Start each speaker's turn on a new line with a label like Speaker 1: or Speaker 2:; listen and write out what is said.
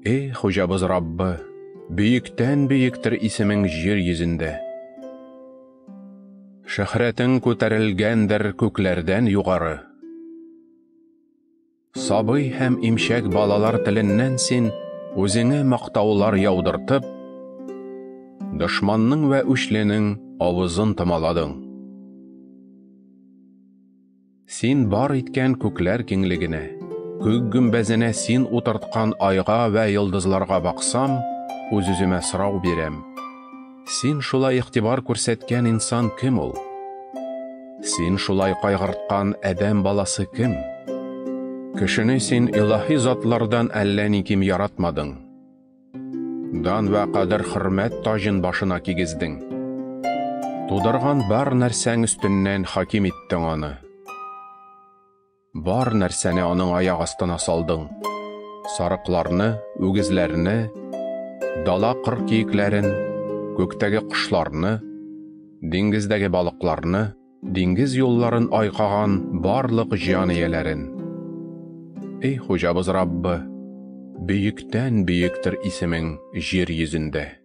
Speaker 1: Эй, Хуҗабыз Раббы, бөектән бөектер исемең җир йөзендә. Шөһрәтең күтәрелгәндер күкләрдән югары. Сабый һәм имчәк балалар теленнән син үзеңә мактаулар яудыртып, дошманның вә үчленең авызын томаладың. Син бар иткән күкләр киңлегенә, күк гөмбәзенә син утырткан айга вә йолдызларга баксам, үз-үземә сорау бирәм. Син шулай игътибар күрсәткән инсан кем ул? Син шулай кайгырткан адәм баласы кем? Кешене син илаһи затлардан әллә ни ким яратмадың. Дан вә кадер-хөрмәт таҗын башына кигездең. Тудырган бар нәрсәң өстеннән хаким иттең аны. Бар нәрсәне аның аяк астына салдың. Сарыкларны, үгезләрне, дала кыр киекләрен, күктәге кошларны, диңгездәге балыкларны, диңгез юлларын айкаган барлык җан ияләрен. Эй, Хуҗабыз Раббы, бөектән бөектер исемең җир йөзендә.